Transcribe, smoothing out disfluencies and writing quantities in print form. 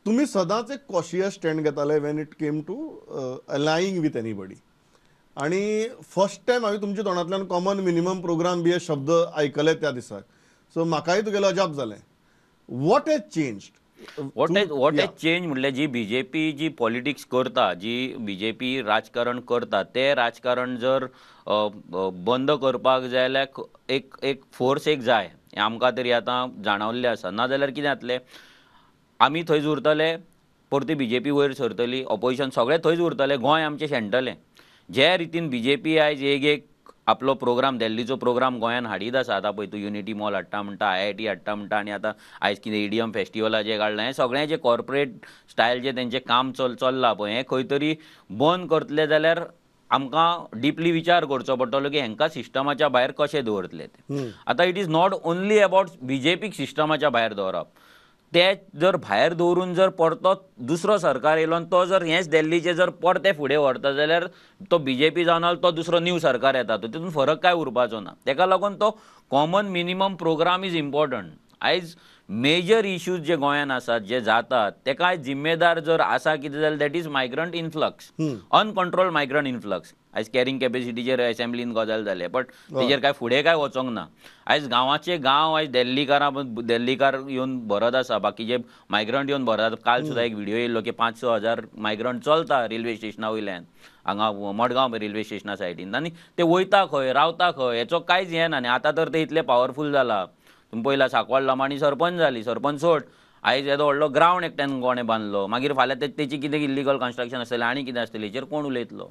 तुमी सदांच एक कॉशियस स्टँड घेताले when it came to allying with anybody. आनी फर्स्ट टायम हांवें तुमच्या तोंडांतल्यान कॉमन मिनिमम प्रोग्राम बी हे शब्द आयकले त्या दिसाक. सो म्हाकाय तुगेलें अजाप जालें. What has changed? What has change म्हणल्यार जी बीजेपी जी पॉलिटिक्स करता, जी बीजेपी राजकारण करता, तें राजकारण जर बंद करपाक जाय जाल्यार एक एक फोर्स एक जाय, हें आमकां तरी आतां जाणवल्लें आसा. नाजाल्यार कितें जातलें, आमी थंयच उरतले, परती बीजेपी वयर सरतली, ऑपोजिशन सगळें थंयच उरतलें, गोंय आमचें शेणटलें. जे रितीन बीजेपी आयज एक एक आपलो प्रोग्राम, दिल्लीचो प्रोग्राम गोंयान हाडीत आसा, आतां पळय तूं युनिटी मॉल हाडटा म्हणटा, IIT हाडटा म्हणटा, आनी आतां आयज कितें EDM फेस्टिवलाचें काडलां, हें सगळें जें कॉर्पोरेट स्टायल जें तेंचें काम चल्लां पळय, हें खंय तरी बंद करतले जाल्यार आमकां डिपली विचार करचो पडटलो की हेंकां सिस्टमाच्या भायर कशें दवरतले ते. आतां it is not only about बीजेपीक सिस्टमाच्या भायर दवरप, ते जर भायर दवरून जर परतो दुसरो सरकार येयलो आनी तो जर हेंच दिल्लीचें जर परते फुडें व्हरता जाल्यार तो बीजेपी जावन आसलो तो दुसरो न्यू सरकार येता, तो तितून फरक काय उरपाचो ना. तेका लागून तो common minimum programme is important. आयज मेजर इश्यूज जे गोंयान आसात, जे जातात, तेका आयज जिम्मेदार जर आसा कितें जाल्यार that is migrant influx, uncontrolled migrant influx. आयज कॅरिंग कॅपेसिटीचेर एसेंब्लीन गजाल जाले, बट तेजेर काय फुडें काय वचोंक ना. आयज गांवाचे गांव आयज दिल्लीकार येवन भरत आसा, बाकीचे मायग्रंट येवन भरत. काल सुद्दां एक व्हिडियो येयल्लो की 5-6 हजार मायग्रंट चलता रेल्वे स्टेशना वयल्यान, हांगा मडगांव रेल्वे स्टेशना सायडीन, आनी ते वयता खंय, रावता खंय, हेचो कांयच हें ना. आनी आतां तर ते इतले पावरफूल जाला, तुमी पळयला सांकवाळ लमाणी सरपंच जाली, सरपंच सोड, आयज येदो व्हडलो ग्रावंड एकट्यान कोणें बांदलो, मागीर फाल्यां तेची कितें इल्लिगल कन्स्ट्रक्शन आसतलें आनी कितें आसतलें, हेचेर कोण उलयतलो?